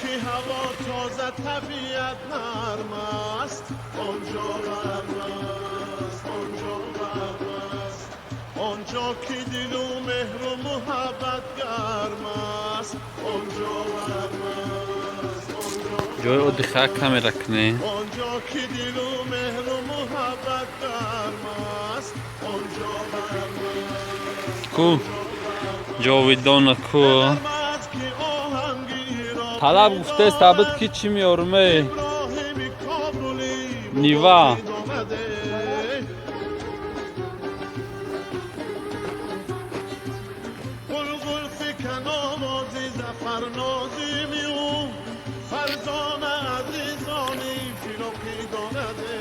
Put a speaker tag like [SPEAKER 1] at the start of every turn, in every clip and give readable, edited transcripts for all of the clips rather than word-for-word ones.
[SPEAKER 1] ки ҳаво тоза, табиат нарм аст, онҷо ғарм аст, онҷо ғарм аст. Онҷо ки дилу меҳру муҳаббат гарм аст, онҷо ғарм аст, онҷо.
[SPEAKER 2] Ҷои отдыха камера кунем.
[SPEAKER 1] Онҷо ки дилу меҳру муҳаббат гарм аст, онҷо ғарм аст.
[SPEAKER 2] Ку ҷовидона ку.
[SPEAKER 1] Гарм аст ки оҳангиро
[SPEAKER 2] Талаб гуфтест абид ки чӣ меёрме.
[SPEAKER 1] Иброҳими Кобулӣ.
[SPEAKER 2] Нива.
[SPEAKER 1] Омаде. Ғулғул фикан овози зафарнозими ӯ, фарзона азизони фироқӣ дораде.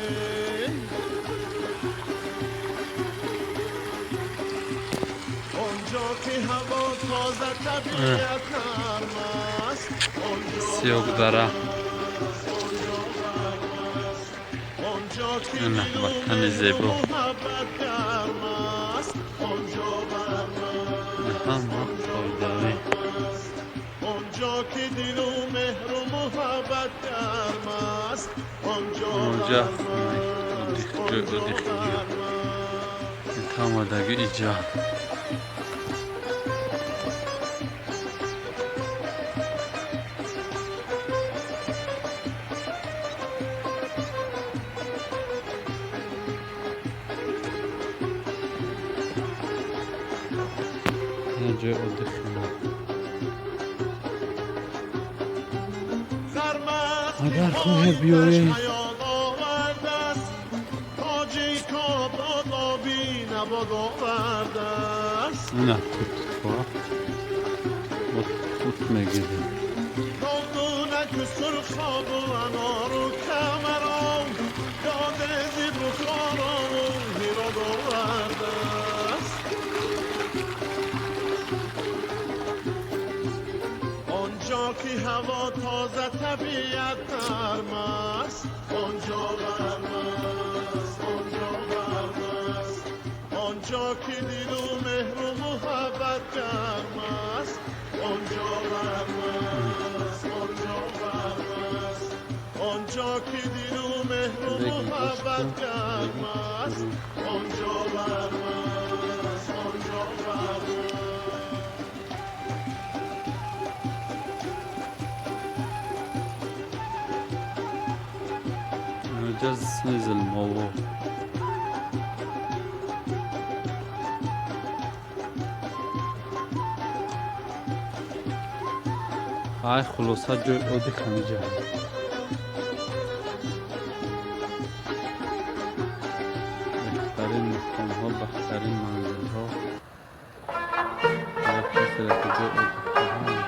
[SPEAKER 1] Онҷо ки ҳаво тоза, табиат нарм аст, онҷо
[SPEAKER 2] Сиёгдара.
[SPEAKER 1] онҷо ки
[SPEAKER 2] Ина
[SPEAKER 1] дилу
[SPEAKER 2] ватани
[SPEAKER 1] меҳру
[SPEAKER 2] зебо.
[SPEAKER 1] муҳаббат гарм аст, онҷо ғарм аст.
[SPEAKER 2] Ҳама фоидавӣ.
[SPEAKER 1] Онҷо ки дилу меҳру муҳаббат гарм аст, онҷо
[SPEAKER 2] Онҷа
[SPEAKER 1] ғарм
[SPEAKER 2] хонаи
[SPEAKER 1] аст,
[SPEAKER 2] отдых, ҷои
[SPEAKER 1] онҷо
[SPEAKER 2] отдых.
[SPEAKER 1] ғарм аст.
[SPEAKER 2] Тамадаги иҷа. Ина ҷои отдых ина.
[SPEAKER 1] Ғарм аст ки
[SPEAKER 2] Агар хоҳед
[SPEAKER 1] пои
[SPEAKER 2] биёед.
[SPEAKER 1] ҳаёт овардааст, тоҷикобод оби набод овардааст.
[SPEAKER 2] Ина тутҳо. Бо тут мегирем.
[SPEAKER 1] Долдунаку сурхобу анору камаром, ёдези Бухорову Ҳирод овардааст. Онҷо ки ҳаво тоза, табиат нарм аст, онҷо ғарм аст, онҷо ғарм аст. Онҷо ки дилу меҳру муҳаббат гарм аст, онҷо ғарм аст, онҷо ғарм аст. Онҷо ки дилу меҳру
[SPEAKER 2] Бегим
[SPEAKER 1] муҳаббат
[SPEAKER 2] гӯшт
[SPEAKER 1] гарм
[SPEAKER 2] бегим
[SPEAKER 1] аст, онҷо ғарм аст, онҷо ғарм аст.
[SPEAKER 2] Инҷа зилмово. Ай, хулоса, ҷои отдых ҳамиҷа. Беҳтарин мақомҳо, беҳтарин манзилҳо. Агар касе ки ҷои отдых хоҳанд.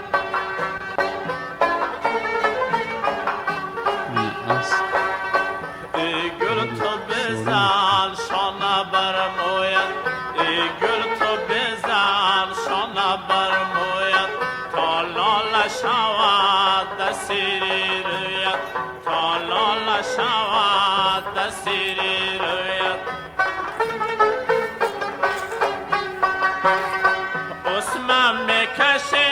[SPEAKER 2] Ина асп.
[SPEAKER 3] Эй гул, ту бизан, шона бар мӯят. Эй гул, ту бизан, шона бар мӯят, то лола шавад дар сири рӯят, то лола шавад дар сири рӯят. Усма мекаше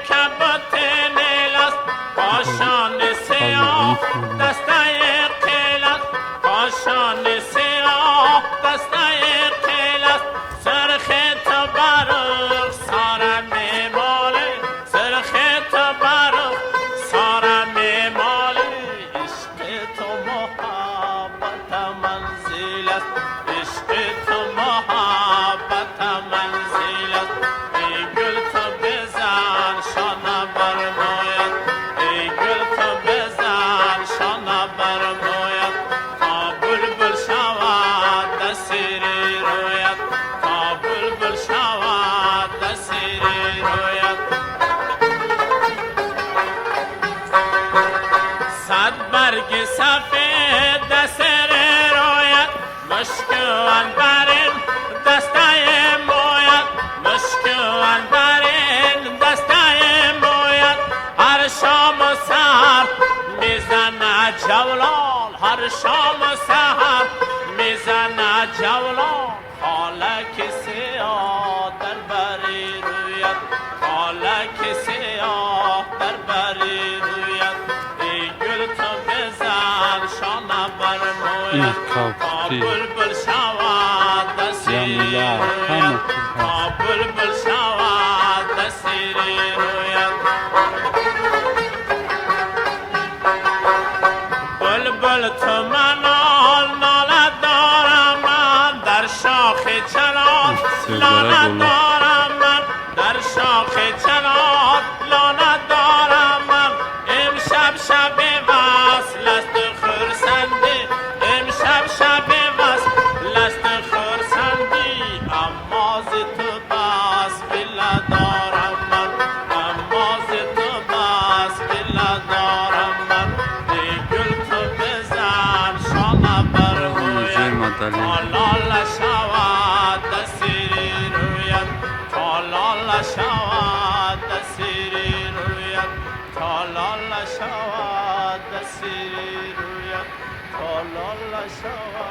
[SPEAKER 3] каботи нел аст, кошони сиёҳ дастаи қил аст, кошони сиёҳ дастаи қил аст. Сурхи ту бар рухсора мемоле, сурхи ту бар рухсора мемоле. Ишқи ту муҳаббат манзил аст, ишқи ту муҳаббат манзил аст. Эй гул, ту бизан, шона бар мӯят. Эй гул, ту бизан, шона бар мӯят, то булбул шавад дар сири рӯят, то булбул шавад дар сири рӯят. Сад барги сафед дар сари рӯят, мушку анбарин дастаи мӯят, мушку анбарин дастаи мӯят. Ҳар шому саҳар мезанад ҷавлон, ҳар шому саҳар мезанад ҷавлон. Холаки сиёҳ дар бари рӯят, холаки сиёҳ дар бари рӯят.
[SPEAKER 2] Ин
[SPEAKER 3] موید تا
[SPEAKER 2] кавчуки
[SPEAKER 3] بلبل شود
[SPEAKER 2] я
[SPEAKER 3] دسیر
[SPEAKER 2] мула
[SPEAKER 3] روید
[SPEAKER 2] ҳама чиз
[SPEAKER 3] تا
[SPEAKER 2] ҳаст.
[SPEAKER 3] بلبل شود دسیر روید. بلبل تو منال ناله دارم من در شاخ چنار.
[SPEAKER 2] سیردара
[SPEAKER 3] لاله
[SPEAKER 2] боло.
[SPEAKER 3] دارم من در شاخ چنار، لاله دارم من. امشب شب وصل است خرسندی، امشب شب وصل است خرسندی، اما ز تو بس گله دارم من، اما ز تو بس گله دارم من. ای گل تو بزن شانه بر
[SPEAKER 2] ҷои
[SPEAKER 3] مویت
[SPEAKER 2] мадалӣ.
[SPEAKER 3] تا لاله شود دسیر رویت، تا لاله شود دسیر رویت، تا لاله شود دسیر رویت، تا لاله شود.